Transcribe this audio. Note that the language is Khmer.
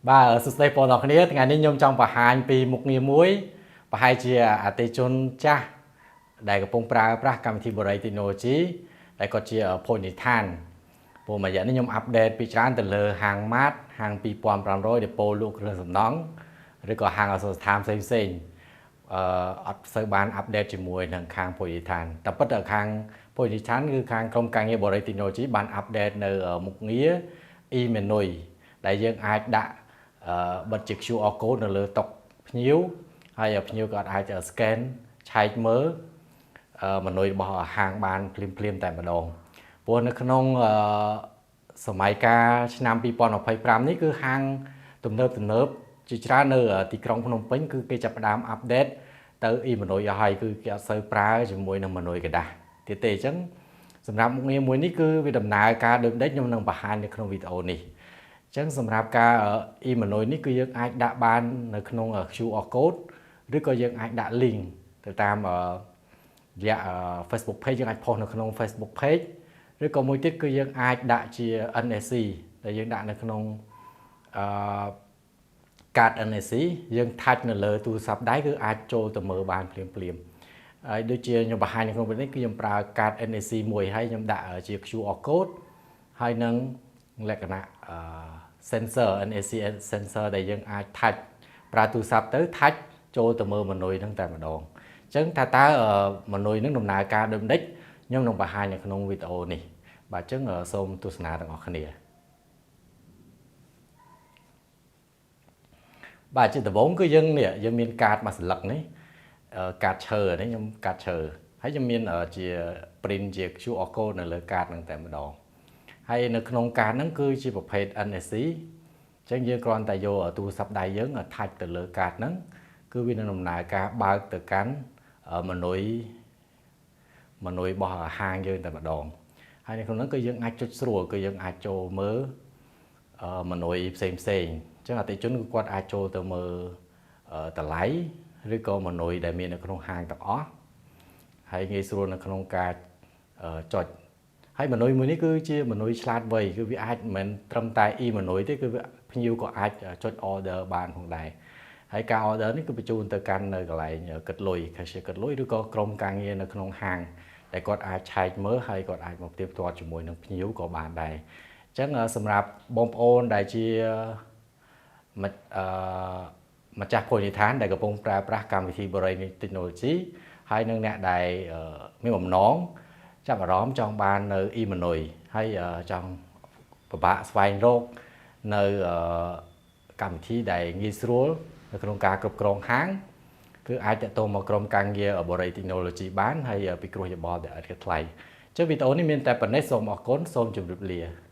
បាទសួស្តីបងប្អូនអរគ្នាថ្ងៃនេះខ្ញុំចង់បង្ហាញពីមុខងារមួយប្រហែលជាអតិថិជនចាស់ដែលកំពុងប្រើប្រាស់កម្មវិធី Borei Technology ដែលគាត់ជាភោជនីយដ្ឋានព្រោះមួយរយៈនេះខ្ញុំupdate ពីច្រើនទៅលើហាងម៉ាតហាង2500ដេប៉ូលក់គ្រឿងសំណង់ឬក៏ហាងឱសថស្ថានផ្សេងផ្សេងអត់សូវបាន update ជាមួយនឹងខាងភោជនីយដ្ឋានតែពិតទៅខាងភោជនីយដ្ឋានគឺខាងក្រុមការងារ Borei Technology បាន update នៅមុខងារ e-menu ដែលយើងអាចដាក់បិទជា QR code នៅលើតុភ្ញៀវហើយភ្ញៀវក៏អាច scan ឆែកមើលមនុយរបស់ហាងបានភ្លាមភ្លាមតែម្ដងព្រោះនៅក្នុងសម័យកាលឆ្នាំ2025នេះគឺហាងទំនើបទំនើបជាច្រើននៅទីក្រុងភ្នំពេញគឺគេចាប់ផ្ដើម update ទៅ e-menu អស់ហើយគឺគេអត់សូវប្រើជាមួយនឹងមនុយក្រដាសទៀតទេអញ្ចឹងសម្រាប់មុខងារមួយនេះគឺវាដំណើរការដូចម្ដេចខ្ញុំនឹងបង្ហាញនៅក្នុងវីដេអូនេះអញ្ចឹងសម្រាប់ការ e-menu នេះគឺយើងអាចដាក់បាននៅក្នុង QR code ឬក៏យើងអាចដាក់ link ទៅតាមរយៈ Facebook page យើងអាចផុសនៅក្នុង Facebook page ឬក៏មួយទៀតគឺយើងអាចដាក់ជា NFC ដែលយើងដាក់នៅក្នុងអឺកាត NFC យើង touch នៅលើទូរស័ព្ទដៃគឺអាចចូលទៅមើលបានភ្លាមភ្លាមហើយដូចជាខ្ញុំបង្ហាញនៅក្នុងពេលនេះគឺខ្ញុំប្រើកាត NFC មួយហើយខ្ញុំដាក់ជា QR code ហើយនឹងលក្ខណៈអឺ sensor NFC sensor ដែលយើងអាច touch ប្រើទូរស័ព្ទទៅ touch ចូលទៅមើលមនុយហ្នឹងតែម្ដងអញ្ចឹងថាតើមនុយហ្នឹងដំណើរការដូចម្ដេចខ្ញុំនឹងបង្ហាញនៅក្នុងវីដេអូនេះបាទអញ្ចឹងសូមទស្សនាទាំងអស់គ្នាបាទជាដំបូងគឺយើងនេះយើងមានកាតមួយសន្លឹកនេះកាតឈើនេះខ្ញុំកាតឈើហើយខ្ញុំមានជា print ជា QR code នៅលើកាតហ្នឹងតែម្ដងហើយនៅក្នុងកាតហ្នឹងគឺជាប្រភេទ NFC អញ្ចឹងយើងគ្រាន់តែយកទូរស័ព្ទដៃយើង touch ទៅលើកាតហ្នឹងគឺវានឹងដំណើរការបើកទៅកាន់មនុយមនុយរបស់ហាងយើងតែម្ដងហើយនៅក្នុងហ្នឹងគឺយើងអាចចុចស្រួលគឺយើងអាចចូលមើលមនុយផ្សេងផ្សេងអញ្ចឹងអតិថិជនគឺគាត់អាចចូលទៅមើលតម្លៃឬក៏មនុយដែលមាននៅក្នុងហាងទាំងអស់ហើយងាយស្រួលនៅក្នុងការចុចហើយមនុយមួយនេះគឺជាមនុយឆ្លាតវៃគឺវាអាចមិនមែនត្រឹមតែ e មនុយទេគឺភ្ញៀវក៏អាចចុច order បានផងដែរហើយការ order នេះគឺបញ្ជូនទៅកាន់នៅកន្លែងគិតលុយ cashier គិតលុយឬក៏ក្រុមការងារនៅក្នុងហាងដែលគាត់អាចឆែកមើលហើយគាត់អាចមកផ្ទៀងផ្ទាត់ជាមួយនឹងភ្ញៀវក៏បានដែរអញ្ចឹងសម្រាប់បងប្អូនដែលជាអឺម្ចាស់ភោជនីយដ្ឋានដែលកំពុងប្រើប្រាស់កម្មវិធី Borei Technology ហើយនឹងអ្នកដែលមានបំណងចាប់អារម្មណ៍ចង់បាននៅ e-menu ហើយចង់ពិបាកស្វែងរកនៅកម្មវិធីដែលងាយស្រួលនៅក្នុងការគ្រប់គ្រងហាងគឺអាចទាក់ទងមកក្រុមការងារ Borei Technology បានហើយពិគ្រោះយោបល់ដែលឥតគិតថ្លៃចុះវីដេអូនេះមានតែប៉ុណ្ណេះសូមអរគុណសូមជម្រាបលា។